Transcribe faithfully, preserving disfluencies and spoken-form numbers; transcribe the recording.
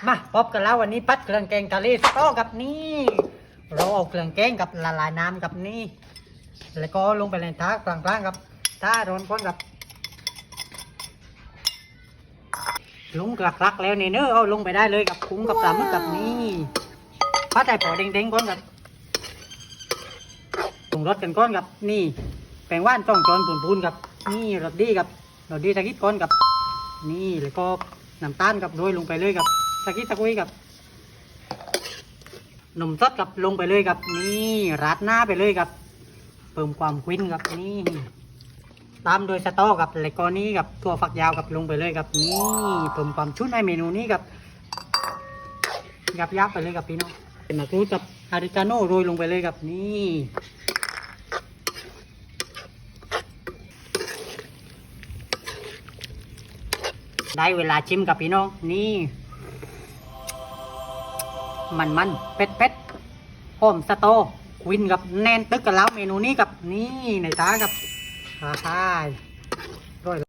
มาพบกันแล้ววันนี้ผัดเครื่องแกงทะเลสะต๊อกับนี่ เราเอาเครื่องแกงกับละลายน้ำกับนี่ แล้วก็ลงไปในถาดกลางๆกับถาดร้อนก่อนกับ ลงกลักๆแล้วนี่เนอะ เอาลงไปได้เลยกับกุ้งกับปลาหมึกกับนี่ ผัดให้พอเด้งๆก่อนกับ ปรุงรสกันก่อนกับนี่ แป้งหวานสองช้อนพูนๆกับนี่ รสดีกับ รสดีสักนิดก่อนกับนี่ แล้วก็น้ำตาลกับโรยลงไปเลยกับสักนิดสักอุ้ยกับ นมสดกับลงไปเลยกับนี่ ราดหน้าไปเลยกับ เพิ่มความควินกับนี่ ตามโดยสะต๊อกับ แล้วก็นี่กับถั่วฝักยาวกับลงไปเลยกับนี่ เพิ่มความชุ่นให้เมนูนี้กับ ยับยับไปเลยกับพี่น้อง เป็นมะกรูดกับอาริกาโน่โรยลงไปเลยกับนี่ ได้เวลาชิมกับพี่น้องนี่ มันมันๆเผ็ดเผ็ดๆหอมสะต๊อ ควินกับแน่นตึกกับแล้วเมนูนี้กับนี่ในตากับอาฮายอร่อย